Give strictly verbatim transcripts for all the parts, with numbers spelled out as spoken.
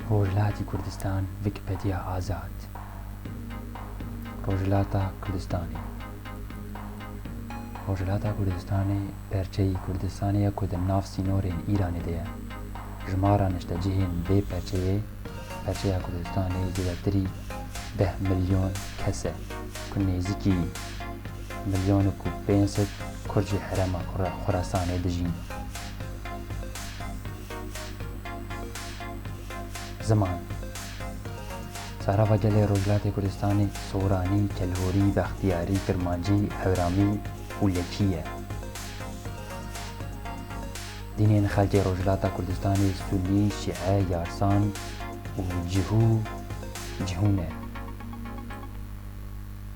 Rojhilatî Kurdistan, Wikipedia Azad. Rojhilata Kurdistanê. Rojhilata Kurdistanê perçeyî Kurdistanê ye ku di nav sînorên Îranê de ye. Jimara niştecihên vê perçeyê, perçeya Kurdistanê zêdetirî deh milyon kes e ku nêzîkî milyon û pênc sed Kurd ji herêma Xura-, Xurasanê dijîn. Ziman. Zarava gelê Rojhilatê Kurdistanê Soranî, Kelhorî, Bextiyarî, Kirmancî, Hewramî û Lekî ye. Dînên xelkê Rojhilata Kurdistanê Sunî, Şîe, Yarsan û Cihû, Cihû ne.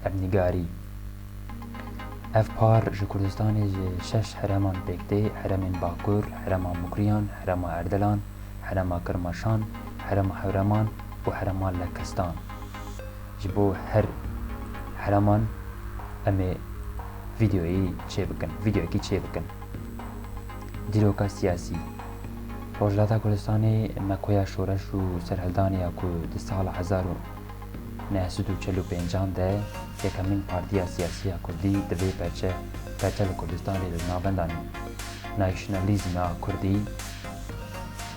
Ev nîgarî. Ev par ji Kurdistanê ji şeş herêman pêk tê, herêmên Bakur, herêma Mukriyan, herêma Erdelan, herêma Kirmaşan, herêma Hewreman û herêma Lekistan. Ji bo her herêman em ê vîdeoyî çêbikin, vîdeoyekî çêbikin. Dîroka siyasî. Rojhilata Kurdistanê mekoya şoreş û serhildanê ya ku di sala hezar û neh sed û çel û pêncan de yekemîn partiya siyasî ya kurdî di vê perçe, perçe li Kurdistanê li navenda nasyonalîzma kurdî,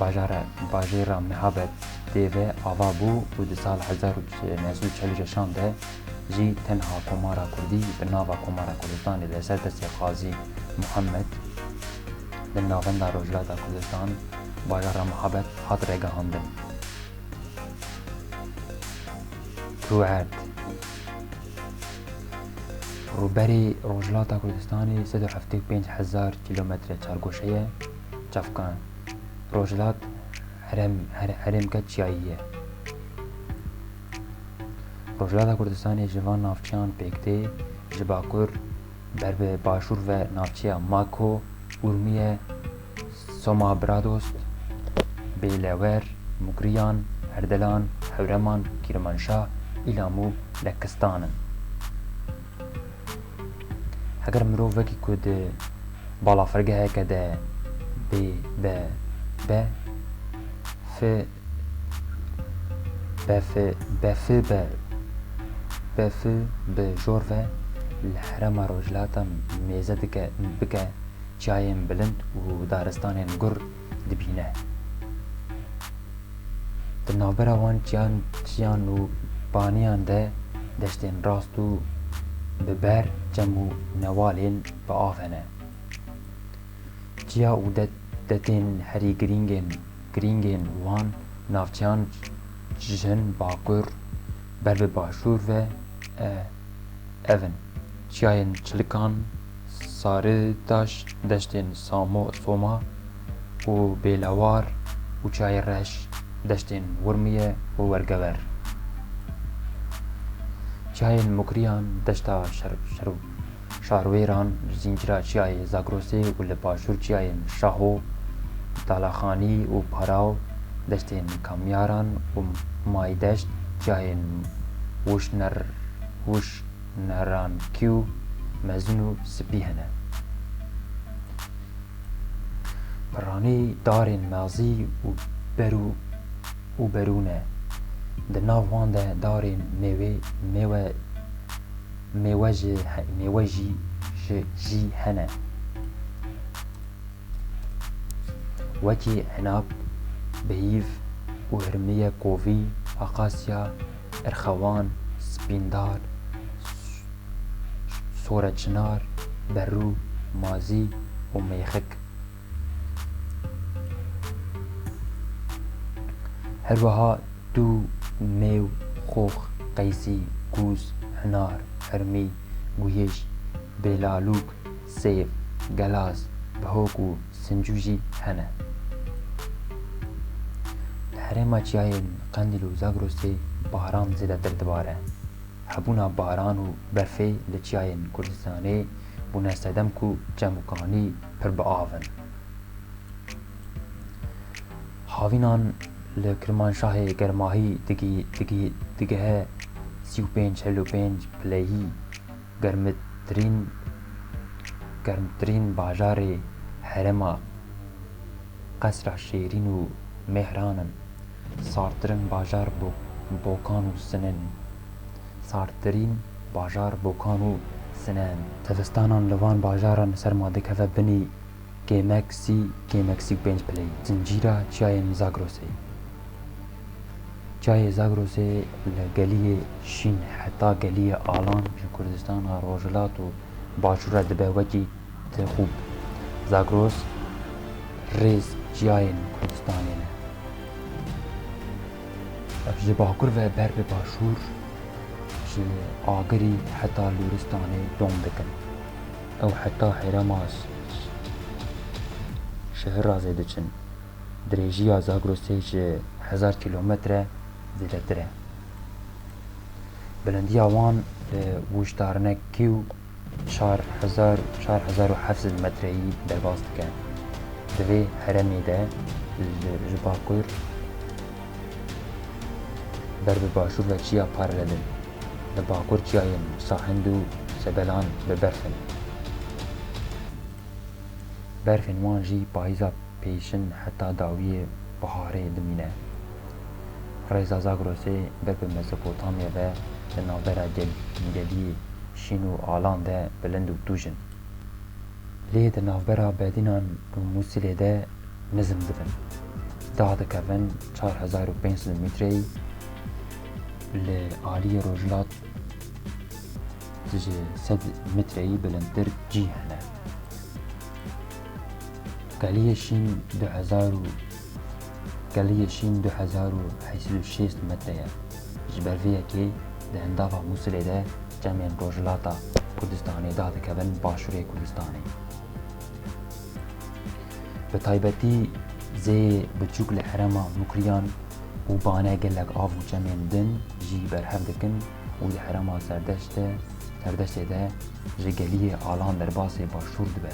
bajara, bajêra Mihabetê ve ava bû û di sal hezar û neh sed û çel û şeşan de jî tenha Komara Kurdî bi nava Komara Kurdistanê li ser destê Qazî Muhammed li navenda Rojhilata Kurdistan, bajara Mihabet hat ragihandin. Rûerd. Rûberê Rojhilata Kurdistanê sed û heftê û pênc hezar kîlometre çargoşe ye. Çavkan Rojhilat herêm, her-, herêmke çiyayî ye. Rojhilata Kurdistanê ji van navçeyan pêk tê, ji bakur ber bi başûr ve navçeya Mako, Urmiye, Soma Bradost, Bêlewer, Mugriyan, Erdelan, Hewreman, Kîrmanşah, Îlam û Lekistan in. Heger mirov wekî ku di balafirgeheke de bê, be, be, fi, befi, befi be, befi bi jor ve li herêma Rojhilata mêze dike, bike çiyayên bilind û daristanên gur dibîne. Di navbera wan çiyan, çiyan û paniyan de deştên rast û bi ber, çem û newalên bi av hene. Çiya û det-, detên herî girîngên, girîngên wan navçeyan ji hin bakur ber bi başûr ve, e, ev in: çiyayên Çilikan, Saritaş, deştên Samo-, Soma û Bêlewar û Çiyayê Reş, deştên Urmiye û Wergever. Çiyayên Mukriyan, deşta Şer-, Şer-, Şarwêran, zincîra çiyayê Zagrosê û li başûr çiyayên Şaho, Dalaxanî û Paraw, deştên Kamyaran û Maydeşt, çiyayên Wişner-, Wişnerankî û Mezin û Spî hene. Piranî darên mezî û berû û berû ne. Di nav wan de darên mêwê, mêwe, mêwe ji he-, mêwe jî, ji, jî hene. Wekî enab, beyîv û hirmiye kovî, akasya, erxewan, spîndar, soreçinar, berû, mazî û mêxik. Her wiha tû, mêw, xox, qeysî, gûz, hinar, hermî, guyij, bêlalûk, sêv, gelaz, bihok û sincû jî hene. Li herêma çiyayên Qendîl û Zagrosê baran zêdetir dibare. Hebûna baran û berfê li çiyayên Kurdistanê bûne sedem ku çem û kanî pir bi av in. Havînan li Kirmanşahê germahî digî-, digî-, digehe sî û pênc hil û pênc pileyî, germtirîn, germtirîn bajarê herêma Qesra Şêrîn û Mêhran in. Sartirîn bajar bo-, Bokan û Sine ne. Sartirîn bajar Bokan û Sine ne. Dibistanan li van bajaran li ser ma dikeve binî kêmek sî, kêmek sî û pênc pileyî. Zincîra çiyayên Zagrosê. Çiyayê Zagrosê li geliyê Şîn heta geliyê Alan ji Kurdistana Rojhilat û Başûr re dibe wekî Tixûb. Zagros rêz çiyayên Kurdistanê ne. Ev ji bakur ve ber bi başûr, ji Agirî heta Lûristanê dom dikin. Ew heta herêma Şirazê diçin. Dirêjiya Zagrosê ji hezar kîlometre zêdetir e. Bilindiya wan li wiştarinekî û çar hezar, çar hezar û heft sed metreyî derbas dike. Di vê herêmê de li, ji bakur ber bi başûr ve çiya paralel in. Li bakur çiyayên Sahind û Sebelan bi berf in. Berfên wan jî payîza pêşin heta dawiyê biharê dimîne. Rêza Zagrosê ber bi Mezopotamya ve di navbera gel-, geliyê Şîn û Alan de bilind û tûj in. Lê di navbera Bedînan û Mûsilê de nizm dibin. Dadikevin çar hezar û pênc sed metreyî, li aliyê rojhilat ji sed metreyî bilindtir cî hene. Geliyê Şîn du hezar û, Geliyê Şîn du hezar û heşt sed û şêst metre ye. Ji ber vê yekê di endava Mûsilê de çemên Rojhilata Kurdistanê dadikevin Başûrê Kurdistanê. Bi taybetî zêyê biçûk li herêma Mukriyan û Bane gelek av û çemên din jî berhev dikin û di herêma Serdeshtê, Serdeshtê de ji geliyê Alan derbasê başûr dibe.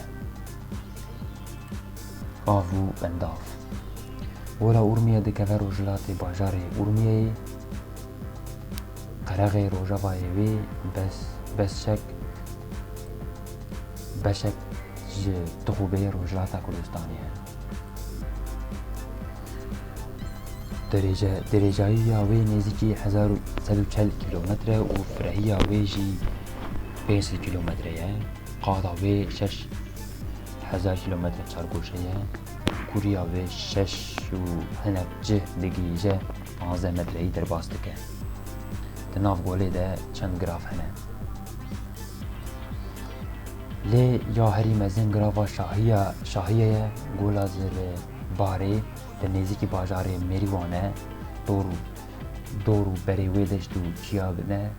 Av û bendav. Gola Urmiye dikeve rojhilatê bajarê Urmiyeyê. Qerexê rojavayê wê bes-, beşek, beşek ji Tixûbê Rojhilata Kurdistanê ye. Dirêje-, dirêjayiya wê nêzîkî hezar û sed û çel kîlometre û firehiya wê jî pênc sed kîlometre ye. Qada wê şeş hezar kîlometre çargoşe ye. Kûriya wê şeş û hinek cih digihîje, panzdeh metreyî derbas dike. Di nav golê de çend giraf hene. Lê ya herî mezin girava Şahiya, Şahiye ye, gola Zirê Barê li nêzîkî bajarê Mêrîwan e, dor û, dor û berê wê deşt û çiya ne,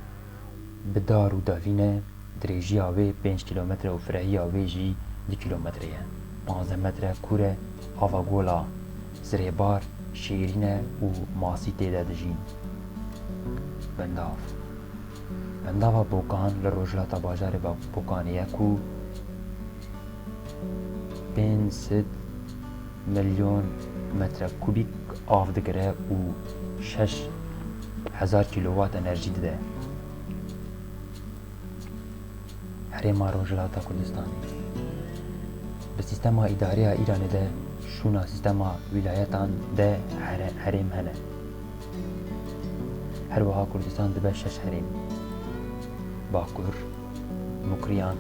bi dar û davî ne, dirêjiya wê pênc kîlometre û firehiya wê jî du kîlometre ye. Panzdeh metre kûr e, ava gola Zirê Bar şêrîn e û masî tê de dijîn. Bendav. Bendava Bokan li rojhilata bajarê Ba-, Bokanê ye ku pênc sed milyon metre kubîk av digire û şeş hezar kîlowat enerjî dide. Herêma Rojhilata Kurdistanê. Bi sîstema îdareya Îranê de şûna sîstema wîlayetan de here-, herêm hene. Her wiha Kurdistan dibe şeş herêm: Bakur, Mukriyan,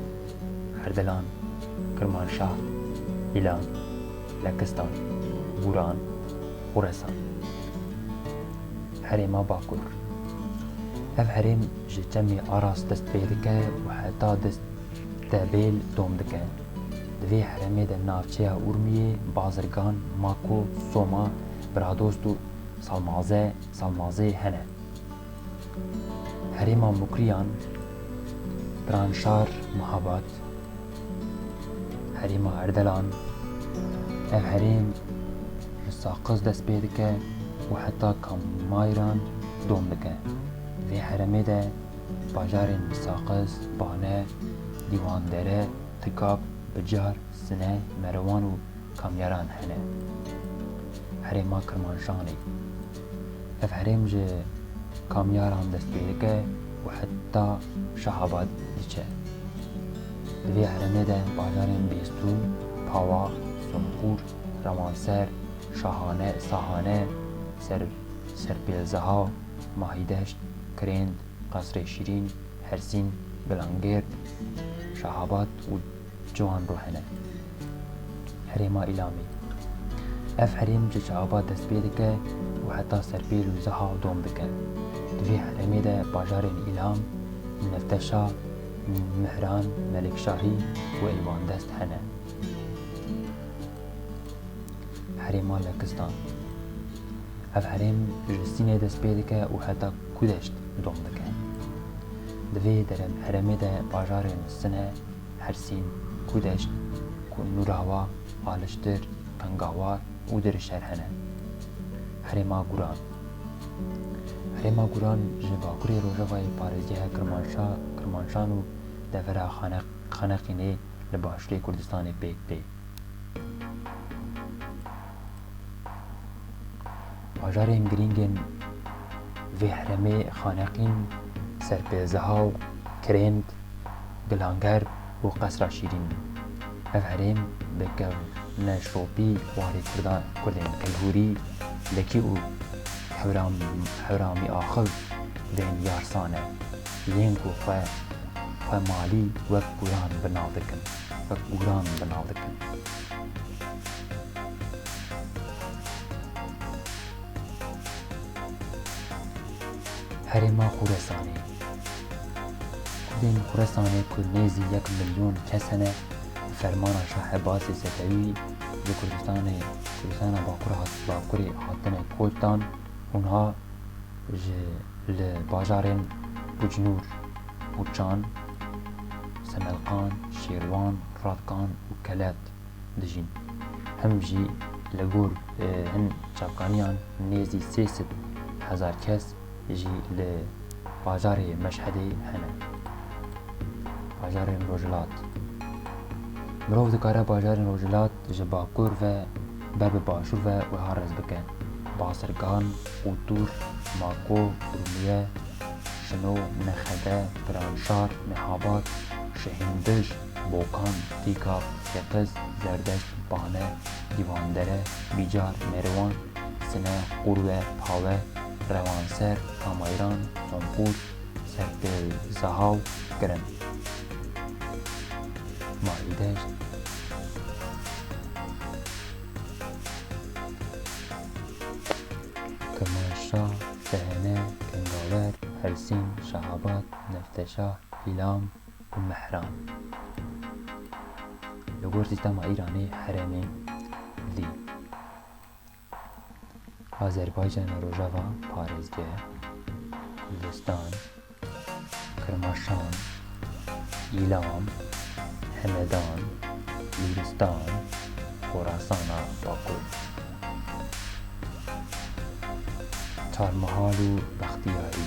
Erdelan, Kirmanşah, Îlan, Lekistan, Bûran, Xoresan. Herêma Bakur. Ev herêm ji çemê Aras dest pê dike û heta Destebêl dom dike. Di vê herêmê de navçeya Urmiyê, Bazirgan, Mako, Soma, Bradost û Salmaze, Salmazê hene. Herêma Mukriyan, Tranşar, Mahabad, Herêma Erdelan. Ev herêm ji Saqiz dest pê dike û heta Kamayran dom dike. Vê herêmê de bajarên Saqiz, Bane, Dîwandere, Tikab, Bicar, Sine, Merwan û Kamyaran hene. Herêma Kirmanşanê. Ev herêm ji Kamyaran dest pê dike û heta Şahabad diçe. Di vê herêmê de bajarên Bêstûn, Pawa, Sunqûr, Rewanser, Şahane, Sahane, Ser-, Serpêl Zehaw, Mahîdeşt, Kirênd, Qesrê Şîrîn, Hersîn, Gilangêrd, Şahabad û Ciwanro hene. Herêma Îlamê. Ev herêm ji Şahabad dest pê dike û heta Serpêl û Zehaw dom dike. Di vê herêmê de bajarên Îlam, Nefteşa, Mihran, Melikşahî û Eywandest hene. Herêma Lekistan. Ev herêm ji Sînê dest pê dike û heta Kudeşt dom dike. Di vê derem herêmê de bajarên Sine, Hersîn, Kudeşt, Ku-, Nûrahwa, Aliştir, Kengawar û Dirişer hene. Herêma Guran. Herêma Guran ji bakurê rojavayê parêzgeha Kirmanşa-, Kirmanşan û devera Xane-, Xaneqînê li başûrê Kurdistanê pêk tê. Bajarên girîngên vê herêmê Xaneqîn, Serpêzehaw, Kirênd, Gilangerd û Qesra Şîrîn in. Ev herêm bi kevneşopî warê Kurda-, Kurdên Kelhûrî, Lekî û Hewram-, Hewramî Axiv bên Yarsan e. Yên ku xwe, xwe malî wek Guran bi nav dikin. Wek Guran bi nav dikin. Herêma Xuresanê. Kurdên Xuresanê ku nêzî yek milyon kes hene, bi fermana Şah Ebasê Sefewî ji Kurdistanê, Kurdistana Bakur hat-, Bakurê hatine koçdan û niha ji li bajarên Bucnûr, Buçan, Semelqan, Şêrwan, Ratkan û Kelet dijîn. Him jî li gor, e, hin çavkaniyan nêzî sê sed hezar kes jî li bajarê Meşhedê hene. Bajarên Rojhilat. Mirov dikare bajarên Rojhilat ji bakur ve ber bi başûr ve wiha rez bike: Basirgan, Qûtûr, Mako, Urmiye, Şino, Nexede, Piranşar, Mehabad, Şehîndij, Bokan, Tîka, Seqiz, Zerdeşt, Bane, Dîwandere, Bîcar, Merwan, Sine, Qurwe, Pawe, Rewanser, Kamayran, Sompûr, Serpêl Zehaw, Kirin. Mahîdeşt. Kirmanşa, Tehene, Kengawer, Hersîn, Şahabad, Nefteşa, Îlam û Mehran. Li gor sîstema Îranê herêmên Kurdî. Azerbaycana Rojava parêzgeh, Kurdistan, Kirmaşan, Îlam, Hemedan, Lûristan, Xorasana Bakur. Çarmihal û Bextiyarî.